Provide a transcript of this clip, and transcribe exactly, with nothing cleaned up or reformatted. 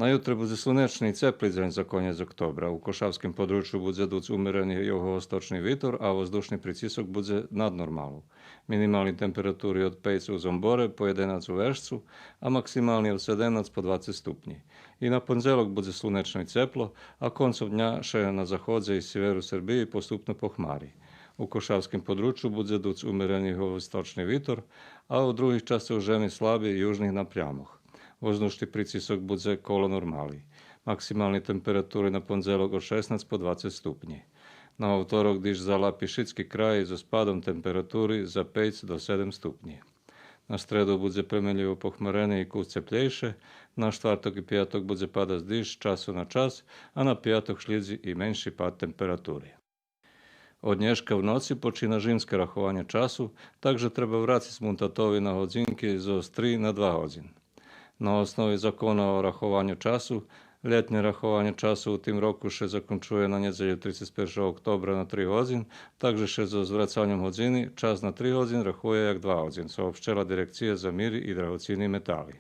На ютре будзе слунечни и цепли дзень за конєц октобра. У Кошавским подручу будзе дуц умерени юговосточни витор, а воздушни прицисок будзе над нормалу. Минимални температури од пейц у Зомборе по єденац у Вешцу, а максимални од седемнац по двацец ступнї. И на пондзелок будзе слунечно и цепло, а концом дня ше на заходзе и сиверу Сербиї поступно похмари. У Кошавским подручу будзе дуц умерени юговосточни витор, а у других часцох жеми слаби южних напрямох. Воздушни прицисок будзе коло нормали. Максимални температури на пондзелок од шеснац по двацец ступнї. На вовторок диждж залапи шицки краї зоз падом температури за пейц до седем ступнї. На стреду будзе пременлїво похмарени и кус цеплєйше, на штварток и пияток будзе падац диждж з часу на час, а на пияток шлїдзи и менши пад температури. Од нєшка в ноци почина жимске рахованє часу, так же треба врациц мунтатови на годзинки зоз три на два годзин. На основи закона о рахованю часу, лєтнє рахованє часу у тим року ше закончує на нєдзелю трицец першого октобра на три годзин, так же ше зоз врацаньом годзини час на три годзин рахує як два годзин, сообщела Дирекция за мири и драгоцини метали.